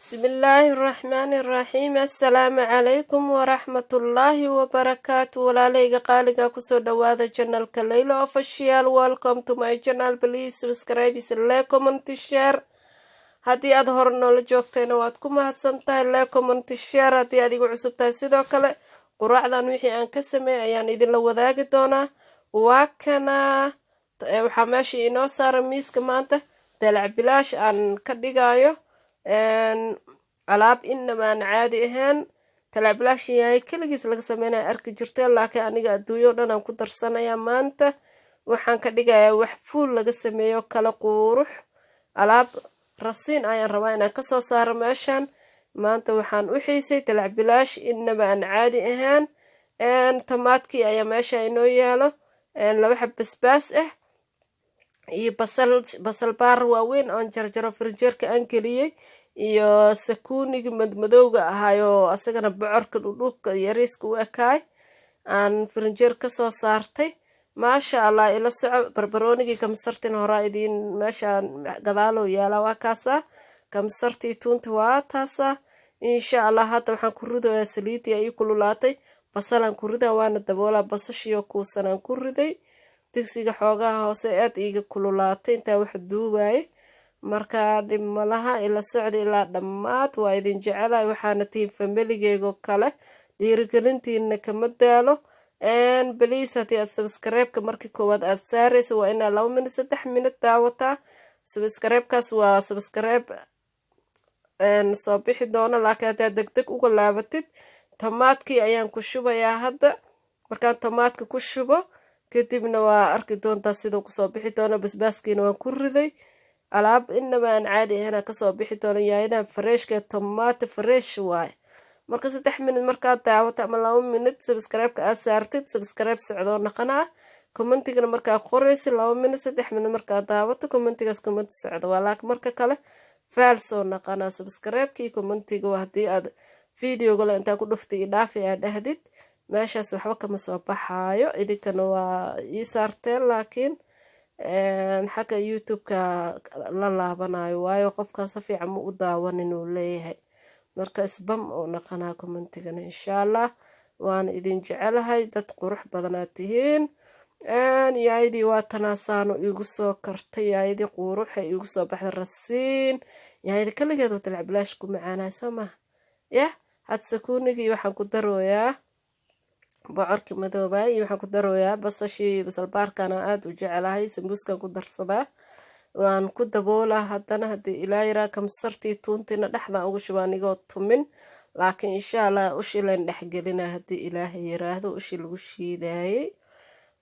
Bismillaahi raxmaani raxiim. Assalaamu calaykum waraxmatullaahi wabarakaatu. Walaalahayga qaaliga, kusoo dhawaada channelka Layla Official. Welcome to my channel. Please subscribe, like, comment, share. Haddii aad hore noola joogtayna, waad ku mahadsan tahay. Like, comment, share. Haddii aad igu cusub tahay, sidoo kale quraacdan wixii aan ka sameeyay ayaan idinla wadaagi doonaa. Waa kana, waxaa meesha inoo saaran miiska maanta dalac bilaash aan ka dhigayo, alaab inaba aan caadi ahayn. Dalac bilaash yahay keligiis laga sameynaya arki jirta, laakiin aniga adduunyo dhan aan ku darsanayaa. Maanta waxaan ka dhigayaa wax fuul laga sameeyo kala quurux. Alaab rasiin ayaan rabaa inaan kasoo saaro meeshan. Maanta waxaan u xiisay dalac bilaash inaba aan caadi ahaan. Tamaadkii ayaa meesha inoo yaalo, laba xab basbaas ah iyo basal, basal baar waaweyn oon jarjaro, frinjeerka aan geliyey, iyo sakuunigii madmadowga ahaayoo asagana bocorka dhudhuubka yariiska u ekaay aan frinjeer kasoo saartay. Maasha Allah, ila soco. Barbaroonigii, kamsartin horaa idiin meeshaan gadaalow yaalaa, waa kaasaa. Kamsartii, tuunta waa taasaa. Insha Allah, hadda waxaan ku ridayaa saliidii ay kululaatay, basalaan ku ridaa, waana daboolaa. Basashiyo kuusanaan ku riday digsiga, xoogaha hoose aad iiga kululaatay intaa wax duubaayay. Markaa dhib malaha, ila socda ilaa dhammaad. Waa idin jecelahay, waxaana tihiin familigeygo kale, dhiirigelintiina kama daalo. Please, haddii aad subscribe-ka markii koowaad aad saaraysa, waa inaa 2 minute, 3 minute daawataa. Subscribe-kaas waa subscribe soo bixi doono, laakiin haddaad deg deg uga laabatid. Tamaadkii ayaan ku shubayaa hadda. Markaan tamaadka ku shubo kadibna waa arki doontaa siduu kusoo bixi doono. Basbaaskiina waan ku riday. Alaab inaba aan caadi ahayn kasoo bixi doono. Yaayadan freshka, tomato fresh waaye. Marka 3 minute markaad daawato ama 2 minute subscribe-ka aad saartid, subscribe socdoo naqanaa. Commentigana markaa qoraysa, 2 minute, 3 minute markaad daawato, commentigaas commenti socdo waa, laakiin marka kale false oo naqanaa subscribe-kii commentiga. Haddii aad videoga le intaa ku dhuftay iyo dhaafi aad dhahdid, meeshaas waxba kama soo baxaayo. Idinkana waa ii saarteen, laakiin xagga YouTube-ka la laabanayo, waayo qofkan si fiican ma u daawanin uu leeyahay. Marka spam oo naqanaa commentigana. Insha Allah, waana idin jecelahay, dad qurux badanaad tihiin. Yaayadii waa tanaasaano iigu soo kartay. Yaayadii quruxay iigu soo baxday, rasiin. Yaayada kaligeed oo dalac bilaash ku macaanahay, soo maha? Yah, had sakuunigii waxaan ku darooyaa, bocorkii madoobay, iyo waxaan ku darooyaa basashii. Basalbaarkana aada u jecelahay, sambuuskan ku darsadaa. Waan ku daboolaa haddana haddii ilaa yaraa. Kamsartii, tuuntiina dhexdaan ugu shuba anigoo tumin, laakiin insha Allah ushi layn dhexgelina haddii Ilaahay yiraahdo. Ushi lagu shiidaayey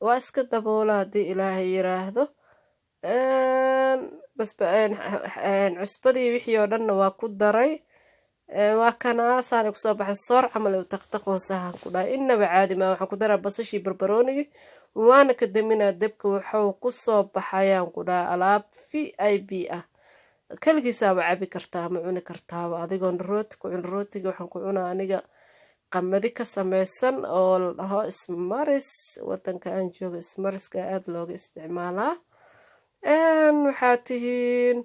waa iska daboola haddii Ilaahay yiraahdo. Cusbadii wixii oo dhanna waa ku daray. Waa kanaasaana kusoo baxay soor camal taqtaqoosahan ku dhahay, inaba caadi maa. Waxaan ku daraa basashii, barbaroonigii, waana ka daminaa dabka. Wuxuu kusoo baxayaan ku dhahay alaab VIP ah. Kaligiisaaba cabi kartaa ama cuni kartaaba adigoon rooti ku cun. Rootiga waxaan ku cunaa aniga qamadi ka sameysan oo la dhaho ismaris. Wadanka aan jooga ismariska aada looga isticmaalaa. Waxaa tihiin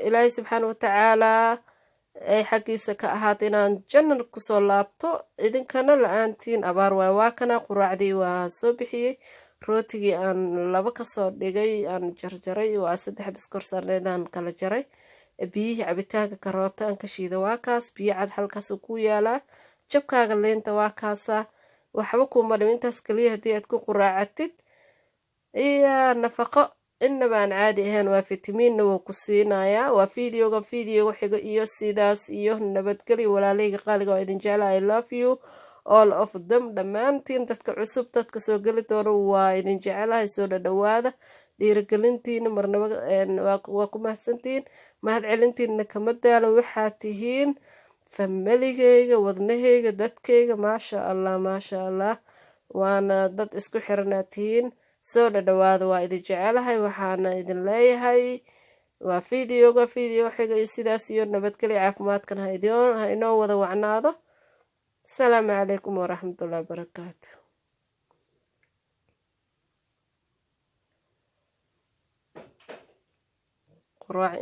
Ilaahay subxaana watacaalaa ay xaggiisa ka ahaata inaan janal kusoo laabto, idinkana la-aantiin abaar waay. Waa kana, quraacdii waa soo bixiyey. Rootigii aan laba kasoo dhigay, aan jarjaray, waa saddex biskor saarneedaan kala jaray. Biyihii cabitaanka karoota aan ka shiida waa kaas. Biyo cad halkaas ku yaalaa. Jabkaaga liinta waa kaasa. Waxba kuuma dhim intaas kaliya haddii aad ku quraacatid, iyo nafaqo inaba aan caadi ahayn, waa fitamiinna wuu ku siinayaa. Waa videoga videoga xigo iyo sidaas iyo nabadgelyo. Walaaleyga qaaliga, waa idin jecla. I love you all of them, dhammaantiin, dadka cusub, dadka soo geli doona, waa idin jecelahay. Soo dhadhawaada. Dhiirigelintiina marnaba waa ku mahadsantihiin, mahad celintiina kama daalo. Waxaa tihiin familigeyga, wadnaheyga, dadkeyga. Maasha Allah, maasha Allah, waana dad isku xiranaa tihiin. Soo dhadhawaada, waa idin jecelahay. Waxaana idin leeyahay waa videoga video xiga iyo sidaas iyo nabadgelya. Caafimaadkan ha inoo wada wacnaado. Asalaamu calaykum waraxmatullahi wabarakaatu. Quraac.